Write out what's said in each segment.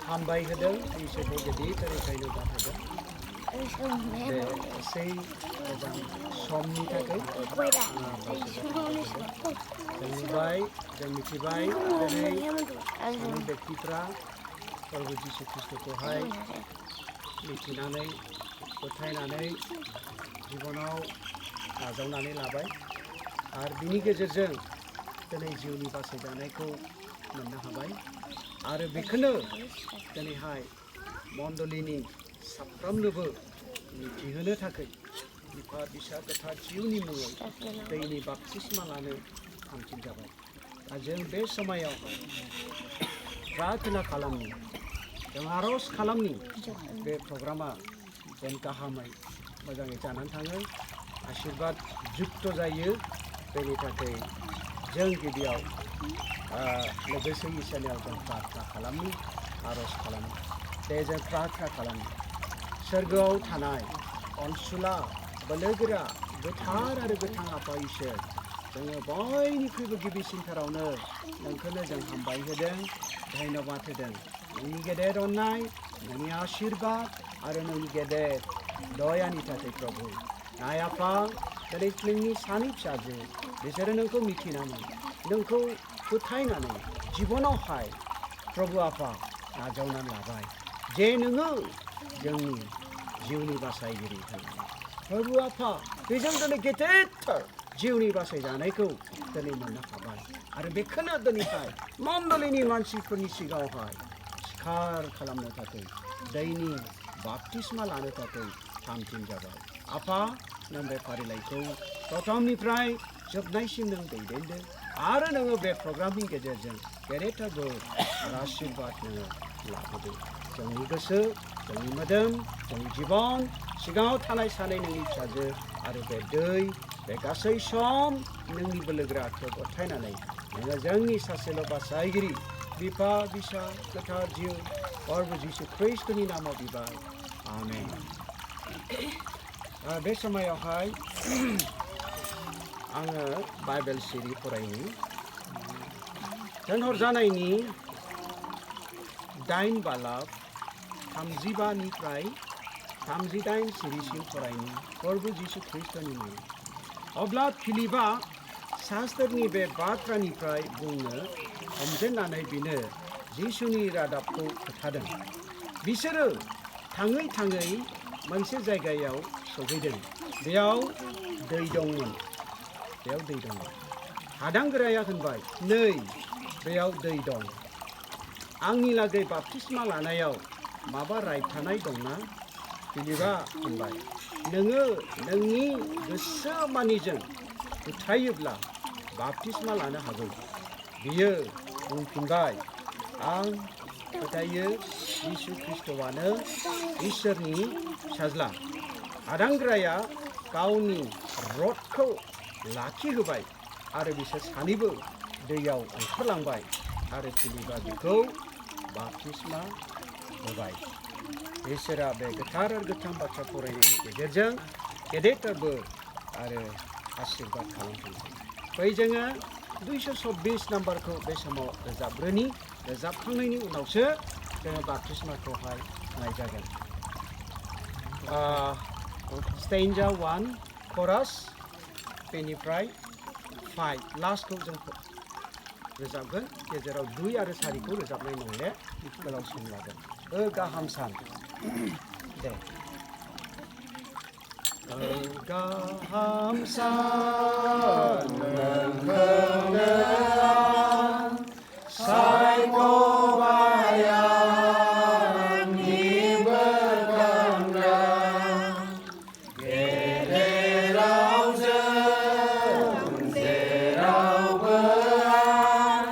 हामबाय होदों इसोरखौ गिदिरथारै धन्यबाद होदों बे गासै मोजां समनि थाखाय जों नुबाय जों मिथिबाय दिनै सानै व्यक्तिफ्रा प्रभु जिशु ख्रिस्ट'खौहाय मिथिनानै फोथायनानै जिबनाव आजावनानै लाबाय आरो बिनि गेजेरजों दिनै जिउनि बासायजानायखौ मोननो हाबाय आरो बेखौनो दिनैहाय मण्डलिनि साफ्रोमनोबो मिथिहोनो थाखाय बिफा बिसा गोथार जिउनि मुङै दैनि बाप्तिस्मा लानो थामथिम जाबाय आरो जों बे समायाव प्रार्थना खालामनि जों आर'ज खालामनि बे प्रग्रामा जेन गाहामै मोजाङै जानानै थाङो आशीर्बाद जुक्त जायो बेनि थाखाय जों गिबियाव लोगोसे इसोरनियाव जों प्रार्थना खालामनि आर'ज खालामो दे जों प्रार्थना खालामो सोरगोआव थानाय अनसुला बोलोगोरा गोथार आरो गोथां आफा इसोर जोङो बयनिख्रुइबो गिबिसिनथारावनो नोंखौनो जों हामबाय होदों धन्यबाद होदों नोंनि गेदेर अननाय नोंनि आशीर्बाद आरो नोंनि गेदेर दयानि थाखाय प्रभु नाय आफा दिनै नोंनि सानै फिसाजो बिसोरो नोंखौ मिथिनानै नोंखौ फोथायनानै जिबनावहाय प्रभु आफा नाजावनानै लाबाय जे नोङो जोंनि जिउनि बासायगिरि होननानै प्रभु आफा बेजों दिनै गेदेरथार जिउनि बासायजानायखौ दिनै मोननो हाबाय आरो बेखौनो दिनैहाय मण्डलिनि मानसिफोरनि सिगाङावहाय सिखार खालामनो थाखाय दैनि बाप्तिस्मा लानो थाखाय थामथिम जाबाय आफा नों बे फारिलाइखौ प्रथमनिफ्राय जोबनायसिम नों दैदेनदो आरो नोङो बे प्रग्रामनि गेजेरजों गेदेरथार बोर आरो आशीर्बाद नोङो लाबोदो जोंनि गोसो जोंनि मोदोम जोंनि जिबन सिगाङाव थानाय सानै नोंनि फिसाजो आरो बे दै बे गासै सम नोंनि बोलोगोरा आखायाव गथायनानै नोङो जोंनि सासेल' बासायगिरि बिफा बिसा गोथार जिउ प्रभु जिशु ख्रिस्ट'नि नामाव बिबाय आमेन बे समायावहाय आङो बाइबेल सिरि फरायनि दोनहरजानायनि 8 बालाब 35निफ्राय 38 सिरिसिम फरायनि प्रभु जिशु ख्रिस्ट'नि मुं अब्ला फिलिपआ शास्त्रनि बे बाथ्रानिफ्राय बुंनो हमजेननानै बिनो जिशुनि रादाबखौ खोन्थादों बिसोरो थाङै थाङै मोनसे जायगायाव सौहैदों बेयाव दै दंमोन हादांगोराया होनबाय नै बेयाव दै दं आंनि लागै बाप्तिस्मा लानायाव माबा रायथानाय दंना फिलिपआ होनबाय नोङो नोंनि गोसो मानिजों फोथायोब्ला बाप्तिस्मा लानो हागौ बियो बुंफिनबाय आं फोथायो जिशु ख्रिस्ट'आनो इसोरनि फिसाज्ला हादांगोराया गावनि रथखौ लाखिहोबाय आरो बिसोर सानैबो दैयाव ओंखारलांबाय आरो फिलिपआ बिखौ बाप्तिस्मा होबाय इसोरा बे गोथार आरो गोथां बाथ्रा फरायनायनि गेजेरजों गेदेरथार बोर आरो आशीर्बाद खालामफैयो बै जोङो 226 नाम्बारखौ बे समाव रोजाबग्रोनि रोजाबखांनायनि उनावसो जोङो बाप्तिस्माखौहाय होनाय जागोन स्टेन्जा 1 खरास बेनिफ्राय 5 लास्टखौ जों रोजाबगोन गेजेराव 2 आरो 4खौ रोजाबनाय नंले गोलाव सम लागोन गाहाम सान दे गाहाम सान नोंखौनो आं सायख'बाय आंनि बोखांग्रा गेदेराव जों जेरावबो आं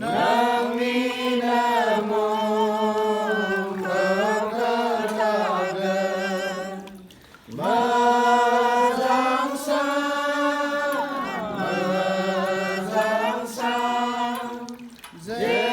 नोंनिनो मुंखौ खोन्थागोन मोजां सान जेराव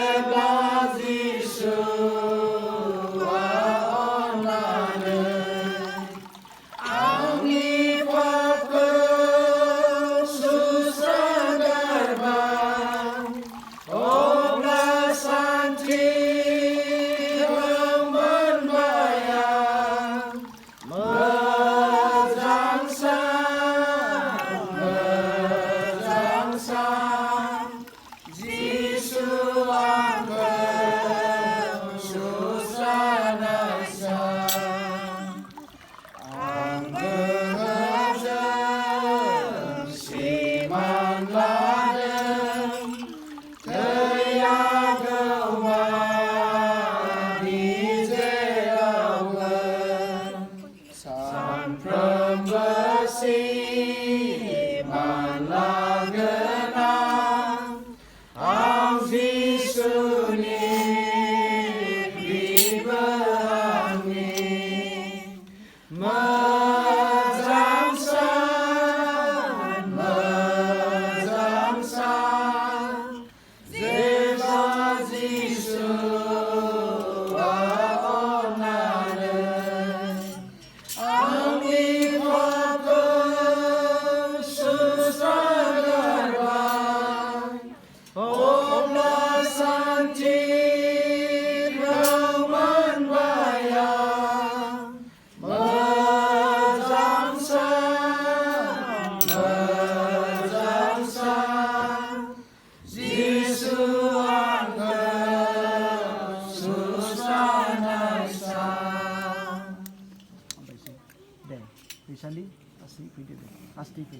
फैसालि आस्ते फैदो दे आस्ते फै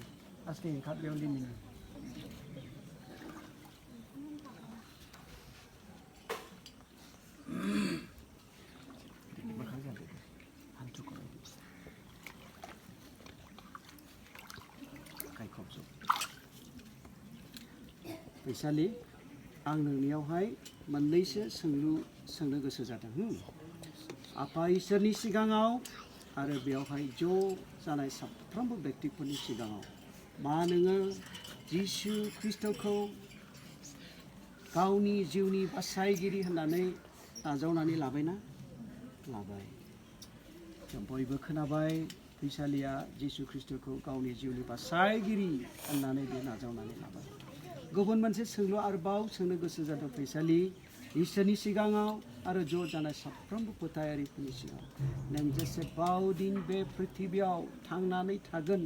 आस्ते ओंखार बेयाव लिमिनि मोखां जादो दे हान्थु खरायदो आखाइ खबजब फैसालि आं नोंनियावहाय मोननैसो सोंलु सोंनो गोसो जादों आफा इसोरनि सिगाङाव आरो बेयावहाय ज' जानाय साफ्रोमबो बेक्तिफोरनि सिगाङाव मा नोङो जिसु ख्रिस्ट'खौ गावनि जिउनि बासायगिरि होननानै नाजावनानै लाबायना लाबाय जों बयबो खोनाबाय फैसालिया जिसु ख्रिस्ट'खौ गावनि जिउनि बासायगिरि होननानै बे नाजावनानै लाबाय गुबुन मोनसे सोंलु आरोबाव सोंनो गोसो जादों फैसालि इसोरनि सिगाङाव आरो ज' जानाय साफ्रोमबो फोथायारिफोरनि सिगाङाव नों जेसेबां दिन बे पृथिबियाव थांनानै थागोन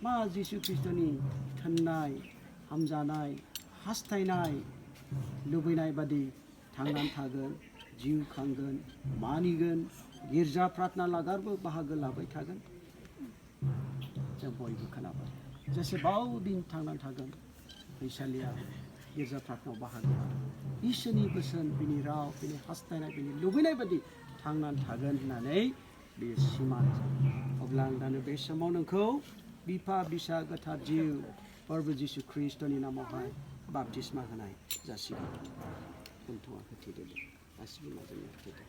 मा जिसु ख्रिस्ट'नि थोननाय हामजानाय हास्थायनाय लुबैनाय बादि थांनानै थागोन जिउ खांगोन मानिगोन गिर्जा प्रार्थना लागारबो बाहागो लाबाय थागोन जों बयबो खोनाबाय जेसेबां दिन थांनानै थागोन फैसालिया गिर्जा प्रार्थनायाव बाहागो लागोन इसोरनि बोसोन बिनि राव बिनि हास्थायनाय बिनि लुबैनाय बादि थांनानै थागोन होननानै बेयो सिमान अब्ला आं दानो बे समाव नोंखौ बिफा बिसा गोथार जिउ प्रभु जिसु ख्रिस्ट'नि नामावहाय बाप्तिस्मा होनाय जासिगोन गन्थङा होथेदो दे गासिबो नाजावनो होथेदो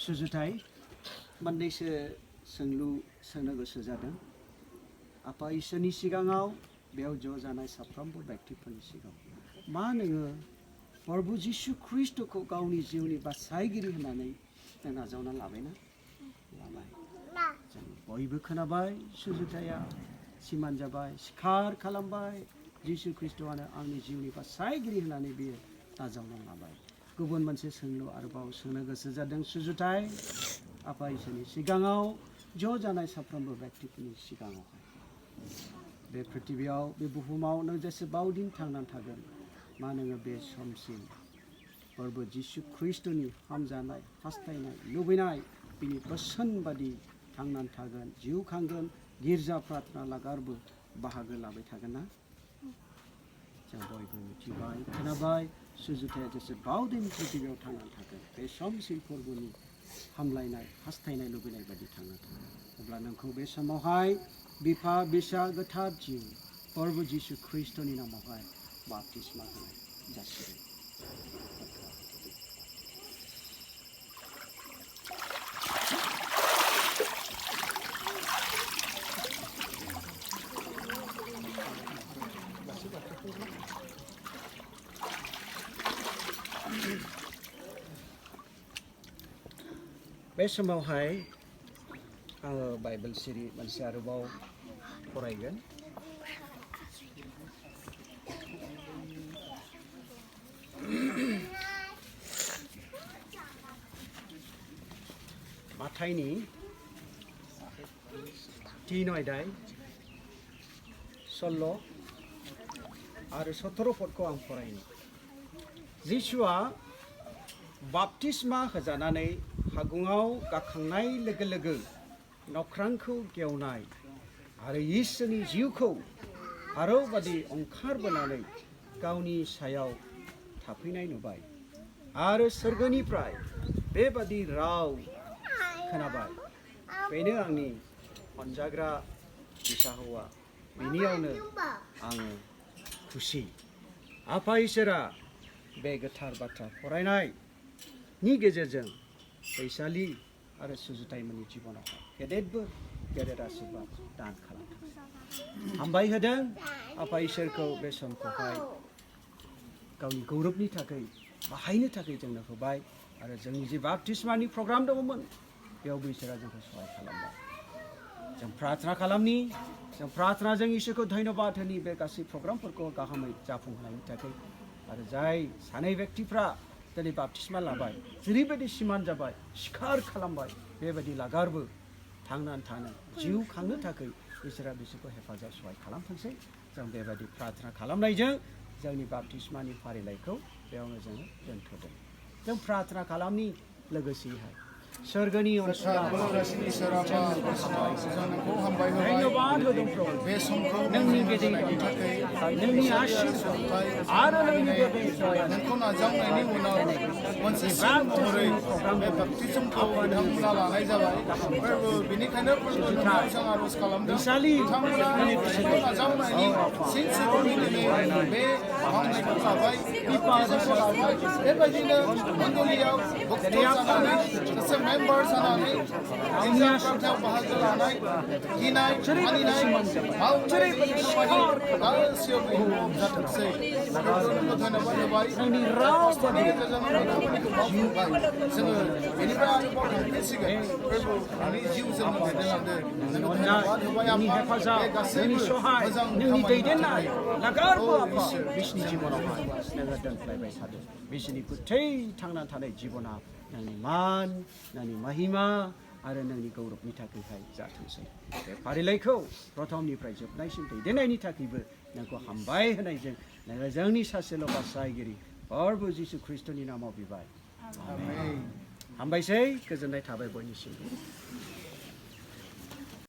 सुजुथाय मोननैसो सोंलु सोंनो गोसो जादों आफा इसोरनि सिगाङाव बेयाव ज' जानाय साफ्रोमबो बेक्तिफोरनि सिगाङाव मा नोङो प्रभु जिसु ख्रिस्ट'खौ गावनि जिउनि बासायगिरि होननानै नों नाजावना लाबायना लाबाय जों बयबो खोनाबाय सुजुथाया सिमान जाबाय सिखार खालामबाय जिसु ख्रिस्ट'आनो आंनि जिउनि बासायगिरि होननानै बियो नाजावना लाबाय गुबुन मोनसे सोंलु आरोबाव सोंनो गोसो जादों सुजुथाय आफा इसोरनि सिगाङाव ज' जानाय साफ्रोमबो बेक्तिफोरनि सिगाङावहाय बे पृथिबियाव बे बुहुमाव नों जेसेबां दिन थांनानै थागोन मा नोङो बे समसिम प्रभु जिसु ख्रिस्ट'नि हामजानाय हास्थायनाय लुबैनाय बिनि बोसोन बादि थांनानै थागोन जिउ खांगोन गिर्जा प्रार्थना लागारबो बाहागो लाबाय थागोन ना जों बयबो मिथिबाय खोनाबाय सुजुथाया जेसेबां दिन पृथिबियाव थांनानै थागोन बे समसिम फोरबोनि हामलायनाय हास्थायनाय लुबैनाय बायदि थांनानै थागोन अब्ला नोंखौ बे समावहाय बिफा बिसा गोथार जिउ प्रभु जिसु ख्रिस्ट'नि नामावहाय बाप्तिस्मा होनाय जासिगोन बे समावहाय आङो बाइबेल सिरि मोनसे आरोबाव फरायगोन माथाइनि 3 अध्याय 16 आरो 17 पदखौ आं फरायनो जिसुआ बाप्तिस्मा होजानानै हागुङाव गाखांनाय लोगो लोगो नख्रांखौ गेवनाय आरो इसोरनि जिउखौ फारौ बादि ओंखारबोनानै गावनि सायाव थाफैनाय नुबाय आरो सोरगोनिफ्राय बेबादि राव खोनाबाय बेनो आंनि अनजाग्रा फिसा हौवा बेनियावनो आङो खुसि आफा इसोरा बे गोथार बाथ्रा फरायनायनि गेजेरजों फैसालि आरो सुजुथायमोननि जिबनावहाय गेदेरबो गेदेर आशीर्बाद दान खालामदों हामबाय होदों आफा इसोरखौ बे समखौहाय गावनि गौरबनि थाखाय बाहायनो थाखाय जोंनो होबाय आरो जोंनि जे बाप्तिस्मानि प्रग्राम दङमोन बेयावबो इसोरा जोंखौ सहाय खालामबाय जों प्रार्थना खालामनि जों प्रार्थनाजों इसोरखौ धन्यबाद होनि बे गासै प्रग्रामफोरखौ गाहामै जाफुंहोनायनि थाखाय आरो जाय सानै व्यक्तिफ्रा दिनै बाप्तिस्मा लाबाय जेरैबायदि सिमान जाबाय सिखार खालामबाय बेबायदि लागारबो थांनानै थानो जिउ खांनो थाखाय इसोरा बिसोरखौ हेफाजाब सहाय खालामथोंसै जों बेबायदि प्रार्थना खालामनायजों जोंनि बाप्तिस्मानि फारिलाइखौ बेयावनो जोङो दोनथ'दों जों प्रार्थना खालामनि लोगोसेहाय सोरगोनि धन्यबाद होदों नोंनि गेजेराव नोंनि आशीर्वाद आरो नोंनि नोंखौ नाजावनायनि उनाव मोनसे सान महरै बे बाप्तिस्मखौ बिथांमोना लानाय जाबाय बेनिखायनो जों आर'ज खालामदों बिथांमोना नोंखौ नाजावनायनि सिनस्रिखौनि दिनै बे मावनायखौ लाबाय बाप्तिस्मखौ लाबाय बेबायदिनो मण्डलियाव भक्त जानानै सासे मेम्बार जानानै गिर्जा प्रार्थनायाव बाहागो लानाय गिनाय मानिनाय मावनायनि खामानि गासैयावबो जाथोंसै धन्यबाद होबाय जोंनि रावनि गेजेरजों खामानिखौ मावफुंबाय जोङो बेनिफ्राय आरोबाव थांफिनसिगोन नोंनि जिउजों दैदेनलांदों जोङो धन्यबाद होबाय आफा बे गासैबो मोजां दैदेननाय नागारबो आफा बिसोरनि जिबनावहाय नोङो दोनफ्लायबाय थादों बिसोरनि गुथै थांनानै थानाय जिबना नोंनि मान नोंनि महिमा आरो नोंनि गौरबनि थाखायहाय जाथोंसै बे फारिलाइखौ प्रथमनिफ्राय जोबनायसिम दैदेननायनि थाखायबो नोंखौ हामबाय होनायजों नोङो जोंनि सासेल' बासायगिरि प्रभु जिसु ख्रिस्ट'नि नामाव बिबाय हामबायसै गोजोननाय थाबाय बयनिसिमबो